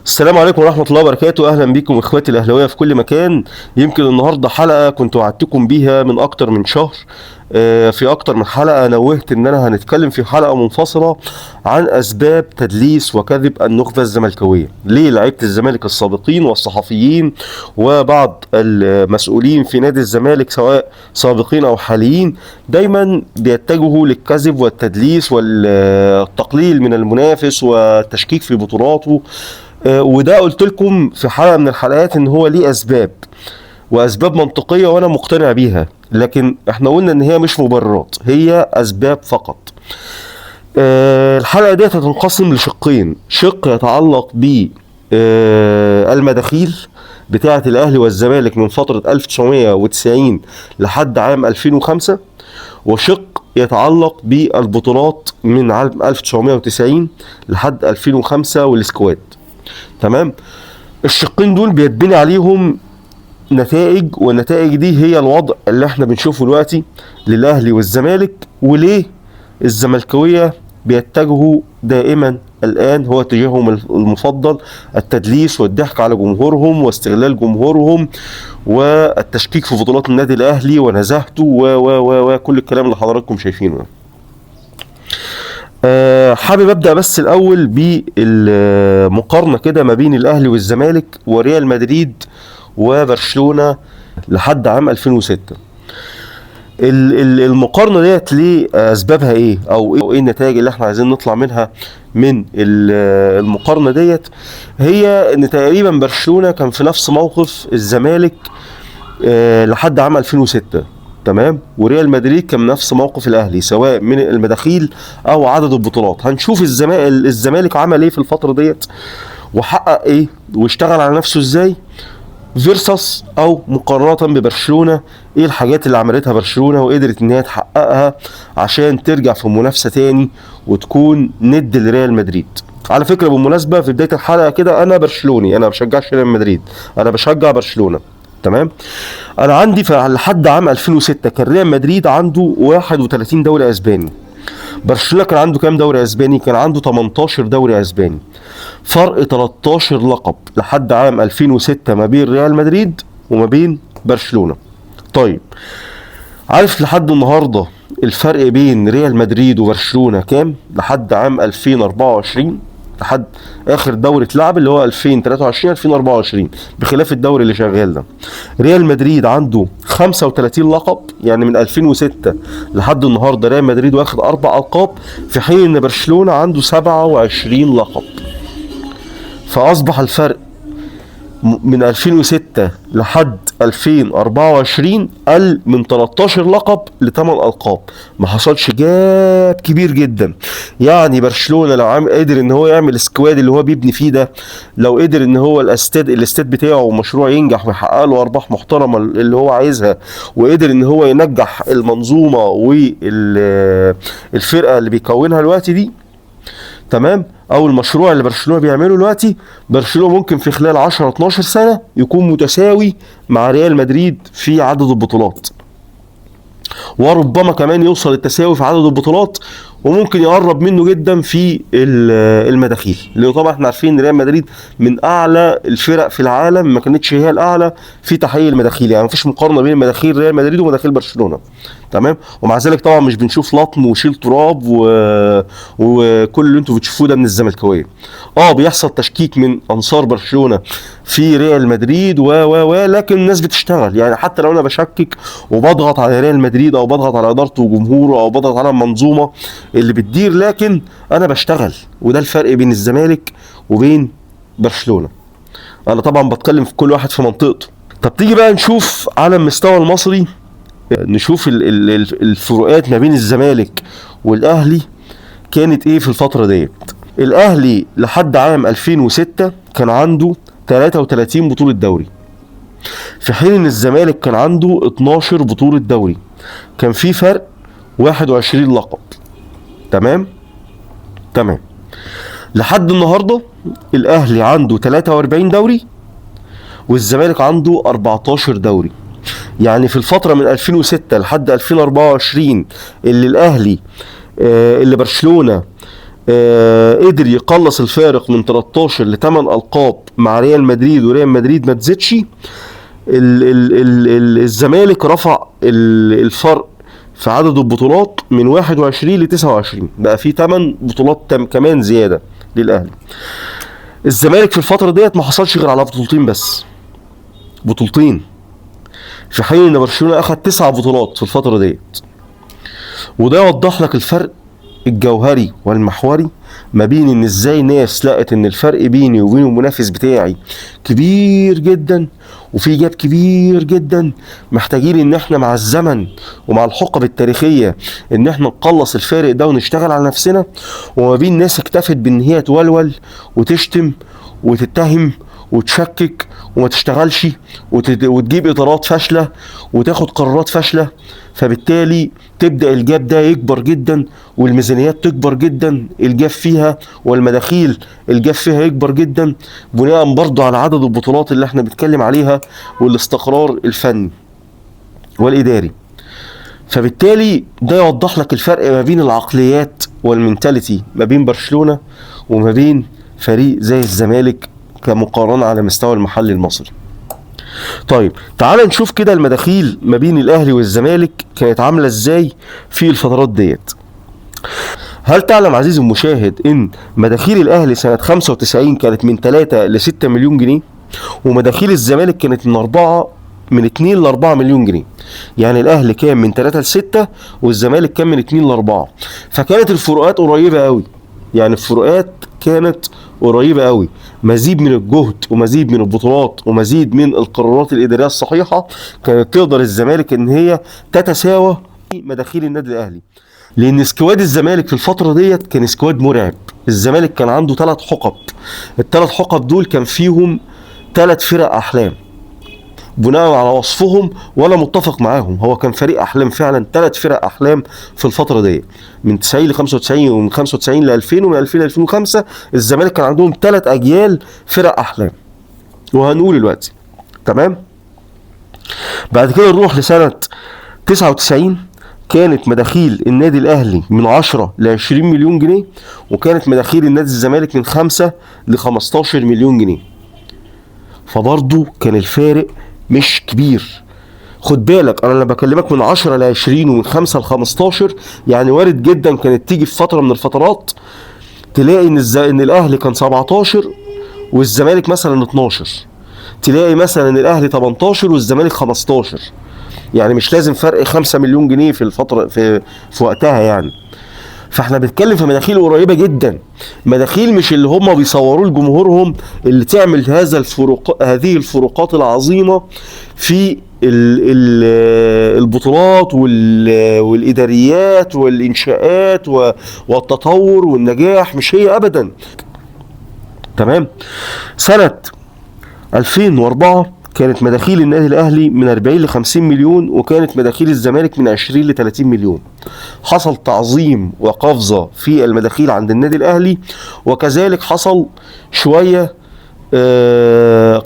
السلام عليكم ورحمة الله وبركاته. أهلا بكم إخواتي الأهلاوية في كل مكان. يمكن النهاردة حلقة كنت وعدتكم بيها من أكتر من شهر، في أكتر من حلقة نوهت إن أنا هنتكلم في حلقة منفصلة عن أسباب تدليس وكذب النخبة الزملكاوية. ليه لعيبة الزمالك السابقين والصحفيين وبعض المسؤولين في نادي الزمالك سواء سابقين أو حاليين دايما بيتجهوا للكذب والتدليس والتقليل من المنافس والتشكيك في بطولاته. وده قلت لكم في حلقة من الحلقات ان هو ليه اسباب، واسباب منطقية وانا مقتنع بيها، لكن احنا قلنا ان هي مش مبررات، هي اسباب فقط. الحلقة دي هتنقسم لشقين، شق يتعلق ب المداخيل بتاعة الاهلي والزمالك من فترة 1990 لحد عام 2005، وشق يتعلق بالبطولات من عام 1990 لحد 2005 وال squad. تمام؟ الشقين دول بيتبني عليهم نتائج، والنتائج دي هي الوضع اللي احنا بنشوفه دلوقتي للاهلي والزمالك، وليه الزملكاويه بيتجهوا دائما الان، هو اتجاههم المفضل التدليس والضحك على جمهورهم واستغلال جمهورهم والتشكيك في بطولات النادي الاهلي ونزاهته و و و وكل الكلام اللي حضراتكم شايفينه ده. حابب ابدا بس الاول بالمقارنة كده ما بين الاهلي والزمالك وريال مدريد وبرشلونة لحد عام 2006. المقارنة ديت ليه اسبابها ايه، او ايه النتائج اللي احنا عايزين نطلع منها من المقارنة ديت؟ هي ان تقريبا برشلونة كان في نفس موقف الزمالك لحد عام 2006، تمام، وريال مدريد كان نفس موقف الاهلي سواء من المداخيل او عدد البطولات. هنشوف الزمالك عمل ايه في الفترة ديت وحقق ايه واشتغل على نفسه ازاي versus او مقارنة ببرشلونة، ايه الحاجات اللي عملتها برشلونة وقدرت ان هي تحققها عشان ترجع في منافسه تاني وتكون ند لريال مدريد. على فكرة بالمناسبة في بداية الحلقة كده انا برشلوني، انا ما بشجعش ريال مدريد، انا بشجع برشلونة. تمام؟ انا عندي لحد عام 2006 كان ريال مدريد عنده 31 دوري اسباني. برشلونة كان عنده كام دوري اسباني؟ كان عنده 18 دوري اسباني. فرق 13 لقب لحد عام 2006 ما بين ريال مدريد وما بين برشلونة. طيب عارف لحد النهارده الفرق بين ريال مدريد وبرشلونة كام؟ لحد عام 2024، لحد اخر دوري اتلعب اللي هو 2023 2024، بخلاف الدوري اللي شغال ده. ريال مدريد عنده 35 لقب، يعني من 2006 لحد النهارده ريال مدريد واخد 4 القاب، في حين ان برشلونة عنده 27 لقب. فاصبح الفرق من 2006 لحد 2024 قل من 13 لقب ل 8 القاب، ما حصلش gap كبير جدا. يعني برشلونة لو قدر ان هو يعمل squad اللي هو بيبني فيه ده، لو قدر ان هو الاستاد بتاعه ومشروع ينجح ويحقق له ارباح محترمة اللي هو عايزها، وقدر ان هو ينجح المنظومة والفرقة اللي بيكونها دلوقتي دي، تمام، او المشروع اللي برشلونة بيعمله دلوقتي، برشلونة ممكن في خلال 10 12 سنة يكون متساوي مع ريال مدريد في عدد البطولات، وربما كمان يوصل التساوي في عدد البطولات، وممكن يقرب منه جدا في المداخيل، لانه طبعا احنا عارفين ان ريال مدريد من اعلى الفرق في العالم، ما كانتش هي الاعلى في تحقيق المداخيل، يعني مفيش مقارنة بين مداخيل ريال مدريد ومداخيل برشلونة. تمام؟ ومع ذلك طبعا مش بنشوف لطم وشيل تراب وكل اللي انتوا بتشوفوه ده من الزملكاويه. بيحصل تشكيك من انصار برشلونة في ريال مدريد و و و لكن الناس بتشتغل. يعني حتى لو انا بشكك وبضغط على ريال مدريد او بضغط على ادارته وجمهوره او بضغط على المنظومة اللي بتدير، لكن انا بشتغل. وده الفرق بين الزمالك وبين برشلونة. انا طبعا بتكلم في كل واحد في منطقته. طب تيجي بقى نشوف على المستوى المصري، نشوف الفروقات ما بين الزمالك والاهلي كانت ايه في الفترة ديت. الاهلي لحد عام 2006 كان عنده 33 بطولة دوري، في حين ان الزمالك كان عنده 12 بطولة دوري، كان في فرق 21 لقب. تمام؟ تمام. لحد النهارده الاهلي عنده 43 دوري والزمالك عنده 14 دوري. يعني في الفترة من 2006 لحد 2024 اللي الاهلي، اللي برشلونة قدر يقلص الفارق من 13 ل 8 القاب مع ريال مدريد، وريال مدريد ما تزيدش. الزمالك رفع الفرق في عدد البطولات من 21 ل 29، بقى في 8 بطولات كمان زيادة للاهلي. الزمالك في الفترة ديت ما حصلش غير على بطولتين بس، بطولتين، في حين ان برشلونة اخذ 9 بطولات في الفترة ديت. وده يوضح لك الفرق الجوهري والمحوري ما بين ان ازاي ناس لقت ان الفرق بيني وبين المنافس بتاعي كبير جدا، وفي جاب كبير جدا، محتاجين ان احنا مع الزمن ومع الحقب التاريخية ان احنا نقلص الفارق ده ونشتغل على نفسنا، وما بين ناس اكتفت بان هي تولول وتشتم وتتهم وتشكك وما تشتغلش وتجيب اطارات فاشلة وتاخد قرارات فاشلة، فبالتالي تبدا ال gap ده يكبر جدا والميزانيات تكبر جدا ال gap فيها، والمداخيل ال gap فيها يكبر جدا، بناء برضو على عدد البطولات اللي احنا بنتكلم عليها والاستقرار الفني والاداري. فبالتالي ده يوضح لك الفرق ما بين العقليات وال mentality ما بين برشلونة وما بين فريق زي الزمالك كمقارنة على مستوى المحلي المصري. طيب تعال نشوف كده المداخيل ما بين الاهلي والزمالك كانت عاملة ازاي في الفترات ديت. هل تعلم عزيزي المشاهد ان مداخيل الاهلي سنة 95 كانت من 3 ل 6 مليون جنيه، ومداخيل الزمالك كانت من 2 ل 4 مليون جنيه. يعني الاهلي كان من 3 ل 6 والزمالك كان من 2 ل 4، فكانت الفروقات قريبة قوي. يعني الفروقات كانت قريبة قوي. مزيد من الجهد ومزيد من البطولات ومزيد من القرارات الإدارية الصحيحة كانت تقدر الزمالك ان هي تتساوى مداخيل النادي الاهلي. لان squad الزمالك في الفترة ديت كان squad مرعب. الزمالك كان عنده 3 حقب، ال3 حقب دول كان فيهم 3 فرق احلام بناء على وصفهم، وانا متفق معاهم. هو كان فريق احلام فعلا، 3 فرق احلام في الفترة دي من 90 ل 95 ومن 95 ل 2000 ومن 2000 ل 2005. الزمالك كان عندهم 3 اجيال فرق احلام، وهنقول دلوقتي. تمام. بعد كده نروح لسنه 99، كانت مداخيل النادي الاهلي من 10 ل 20 مليون جنيه، وكانت مداخيل النادي الزمالك من 5 ل 15 مليون جنيه. فبرضه كان الفارق مش كبير. خد بالك انا لما بكلمك من 10 ل 20 ومن 5 ل 15، يعني وارد جدا كانت تيجي في فترة من الفترات تلاقي ان الاهلي كان 17 والزمالك مثلا 12، تلاقي مثلا الاهلي 18 والزمالك 15. يعني مش لازم فرق 5 مليون جنيه في الفترة في وقتها يعني. فاحنا بنتكلم في مداخيل قريبه جدا، مداخيل مش اللي هم بيصوروه لجمهورهم اللي تعمل هذه الفروقات العظيمة في البطولات والاداريات والانشاءات والتطور والنجاح، مش هي ابدا. تمام. سنة 2004 كانت مداخيل النادي الاهلي من 40 ل 50 مليون، وكانت مداخيل الزمالك من 20 ل 30 مليون. حصل تعظيم وقفزه في المداخيل عند النادي الاهلي، وكذلك حصل شوية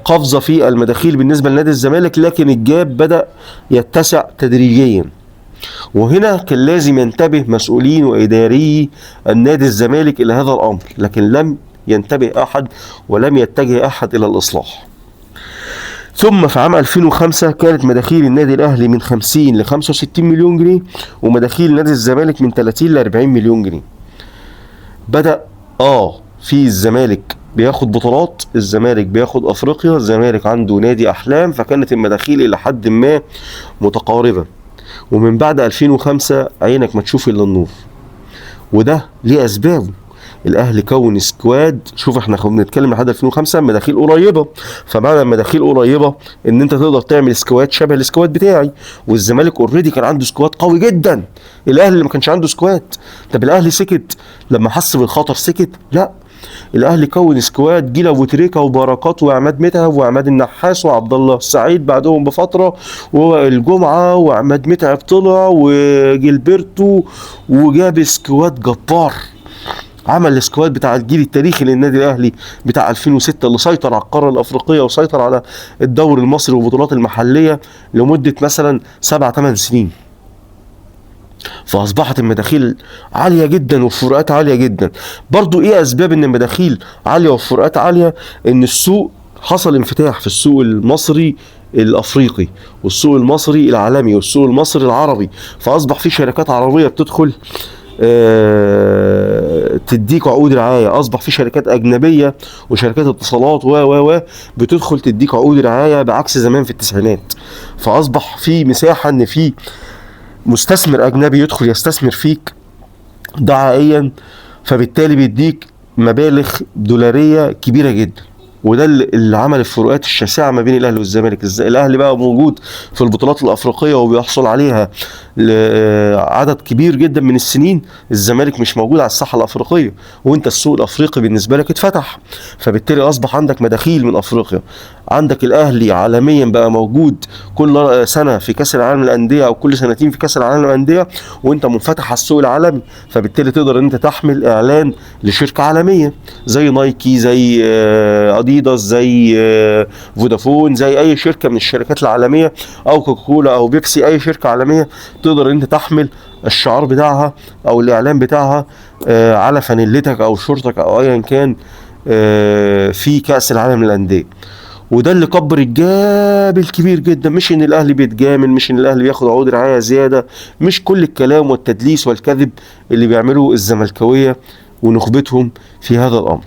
قفزه في المداخيل بالنسبة لنادي الزمالك، لكن الجاب بدا يتسع تدريجيا. وهنا كان لازم ينتبه مسؤولين واداري النادي الزمالك الى هذا الامر، لكن لم ينتبه احد ولم يتجه احد الى الاصلاح. ثم في عام 2005 كانت مداخيل النادي الاهلي من 50 ل 65 مليون جنيه، ومداخيل نادي الزمالك من 30 ل 40 مليون جنيه. بدأ في الزمالك بياخد بطولات، الزمالك بياخد افريقيا، الزمالك عنده نادي احلام، فكانت المداخيل الى حد ما متقاربة. ومن بعد 2005 عينك ما تشوف الا النور، وده ليه اسبابه. الاهلي كون squad، شوف احنا بنتكلم لحد 2005 مداخيل قريبه، فمعنى مداخيل قريبه ان انت تقدر تعمل squad شبه ال squad بتاعي، والزمالك already كان عنده squad قوي جدا، الاهلي اللي ما كانش عنده squad. طب الاهلي سكت لما حس بالخطر؟ سكت؟ لا، الاهلي كون squad، جيل ابو تريكه وبركات وعماد متعب وعماد النحاس وعبد الله السعيد بعدهم بفترة، والجمعة وعماد متعب طلع وجilberto، وجاب squad جبار. عمل ال squad بتاع الجيل التاريخي للنادي الاهلي بتاع 2006 اللي سيطر على القارة الافريقية وسيطر على الدوري المصري والبطولات المحلية لمدة مثلا 7-8 سنين. فاصبحت المداخيل عالية جدا والفروقات عالية جدا. برضو ايه اسباب ان المداخيل عالية والفروقات عالية؟ ان السوق حصل انفتاح في السوق المصري الافريقي والسوق المصري العالمي والسوق المصري العربي، فاصبح في شركات عربية بتدخل تديك عقود رعاية. اصبح في شركات اجنبية وشركات اتصالات و و و بتدخل تديك عقود رعاية بعكس زمان في التسعينات. فاصبح في مساحة ان في مستثمر اجنبي يدخل يستثمر فيك دعائيا، فبالتالي بيديك مبالغ دولاريه كبيرة جدا. وده اللي عمل الفروقات الشاسعه ما بين الاهلي والزمالك. الاهلي بقى موجود في البطولات الافريقية وبيحصل عليها لعدد كبير جدا من السنين، الزمالك مش موجود على الساحة الافريقية، وانت السوق الافريقي بالنسبة لك اتفتح، فبالتالي اصبح عندك مداخيل من افريقيا. عندك الاهلي عالميا بقى موجود كل سنة في كاس العالم للاندية او كل سنتين في كاس العالم للاندية، وانت منفتح على السوق العالمي، فبالتالي تقدر ان انت تحمل اعلان لشركة عالمية زي نايكي، زي اديداس، زي فودافون، زي اي شركة من الشركات العالمية، او كوكاكولا او بيبسي، اي شركة عالمية تقدر ان انت تحمل الشعار بتاعها او الاعلان بتاعها على فانيلتك او شورتك او ايا كان في كاس العالم للاندية. وده اللي كبر ال gap الكبير جدا. مش ان الاهلي بيتجامل، مش ان الاهلي بياخد عقود رعاية زيادة، مش كل الكلام والتدليس والكذب اللي بيعمله الزملكاويه ونخبتهم في هذا الامر.